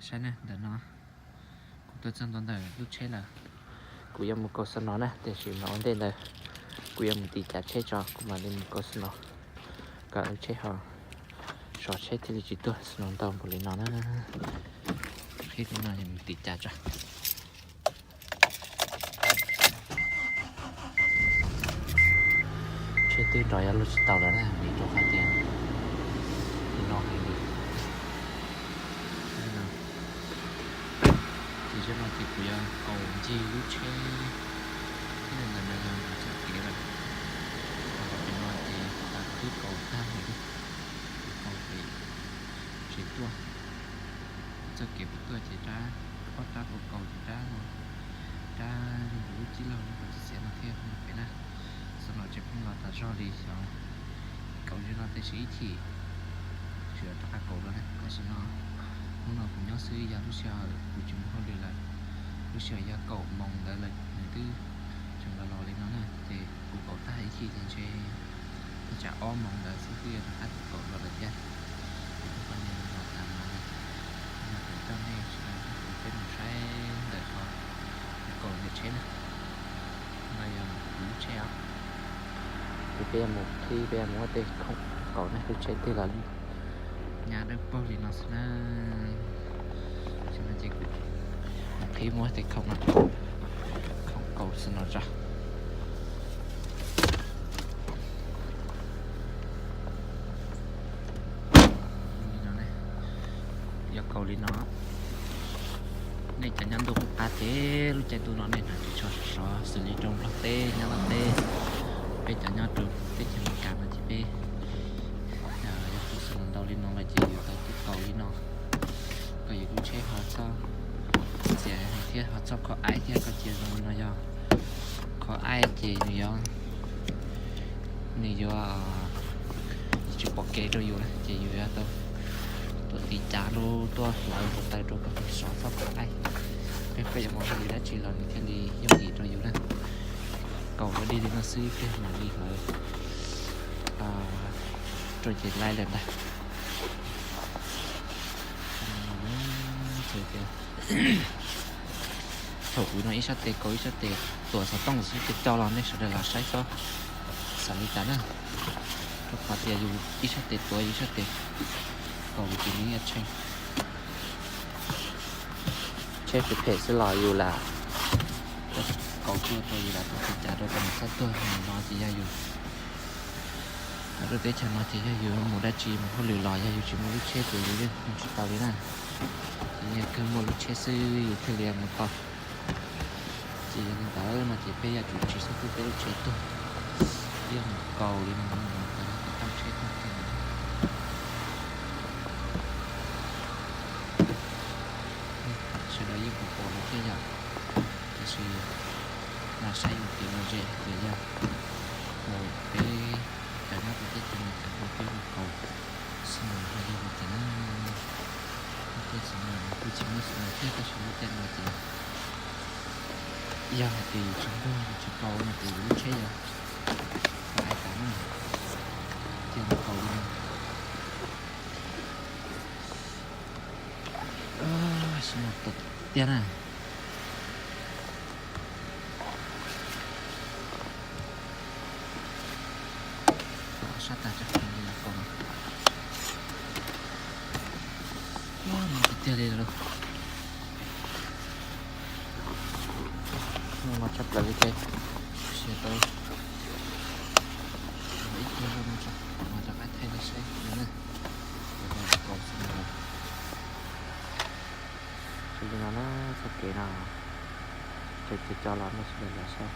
Saib na, ntawm no kuv tuaj txog ntua ntawm lub tsheb lawm. Kuv yuav mus kaus snow na, tiam sis mas ua ntej ntawd kuv yuav mus tiv cav tsheb tso kuv mam li mus kaus snow, kom lub tsheb ho, sov tsheb thiaj li tsis tuag snow ntau npaum li no na. Qhib no mus tiv cav tso. Tsheb twb nrov yuav luag tsis tau lawm na, vim rau qhov tias nrov heev li. Ces zaum no ces kuv yuav kaus ncig lub tsheb thiab ntawm no yog txoj kev lawm. Qhov no ces kuv twb kaus tag lawm, kuv kaus pem tsev tuaj. Txoj kev puas tuaj ces rab, ob rab puas kaus ces rab, rab zoo nkaus lub cib laug zoo nkaus txiv txiav no thiab no pem na. Xwb no tseem pheej los tas zog li xyov kaus li no tiam sis ib chim tseem rov qab kaus dua na. Tam sim no hnub no kuv nyob xwb, yog lub sij hawm kuv tsis mus hauj lwm lawm, lub sij hawm yog kaum moos ntawd lawm nws twb tseem los los li no na, ces kuv kaus tag ib chim ces ntshe thaj tsam ob moos ntawd xwb twb yuav rov qab kaus dua lawm thiab. Ces kuv poj niam los tas no, no kuv coj nej sawv daws peb mus saib ntawm qhov kaus ntawm tsheb na. No yog kuv lub tsheb os. Ces peb yuav mus qhib, peb yuav mus muab tej khoom kaus na, lub tsheb twb los nyab dawb paug li no xwb na. Ces no ces kuv mus qhib muab tej khoom no, khoom kaus xwb no tso. Li no ne, yuav kaus li no. Nej cov nyob ntuj qub qab ces lub caij ntuj no nej hnav ris tsho sov sov xws li rau Nplog teb, Nyab Laj teb. Peb cov nyob rau teb chaws Amelikas no ces peb yog tus xwm ntau li no lawm ces yus tau tuaj kaus li no, kom yus lub tsheb ho txhob txias thiab ho txhob kho aib thiab. Koj cia zoo li no yog kho aib ces nws yuav, nws yuav tsis pom kev rau yus na, ces yus yuav tau tuaj tiv cav lub, tuaj hlawv tus taw rau kom sov txhob kho aib. Peb koj yuav mus hauj lwm dab tsi los nws thiaj li yooj yim rau yus na. Kaus ua dib li no xwb pliag mam li hlawv rau ces laib lawm ntag. Thaum kuv no ib sab tes kaus ib sab tes tuav xov tooj xwb, co co los nej sawv daws los saib txhob xav li cas na. Rau qhov tias yus ib sab tes tuav yus ib sab tes kaus ces nws yeej tshee. Tsheb phem phem xwb los yus lam kaus tuaj rau yus lam tau tiv cav rau kom nws txhob tuag. Nim no ces yog yus nyob rau teb chaws no ces yog yus mus dab tsi mus hauj lwm los yog yus tsis muaj lub tsheb ces yus yeej mus tsis tau li na. Ces yog kawg muaj lub tsheb xwb yus thiaj li mus tau. Ces yog li ntawd no ces peb yuav tsum tsis txhob tuaj peb lub tsheb tuag, peb yuav mus kaus li no, mus kaus yog tus tau tsheb tuag kiag. Sawv daws yeej pom pom lawm thiab yom, tiam sis los saib ua kev lom zem hais tias yog mus peb cov nyob rau teb chaws Amelikas no peb mus kaus xwb mas ho yog li cas na. Tej xwm no kuj tsis muaj xwm no thiab tab sis lub caij no ces yog hais tias yus tsis nquag yus tsis kaus no ces yus lub tsheb yuav kho aib tas na. Cia mus kaus li no. Xwb no tawm tiag na. Sab tas tso, li los kaus no. Tiag tiag li lawm. Hnub no tshaj plaws li thiab, siav tau ib tug no tso, mas rov qab thaij nej saib no na. Ces tau kaus xwb no. Zoo li no na, txoj kev no, tseem co co los nej sawv daws los saib.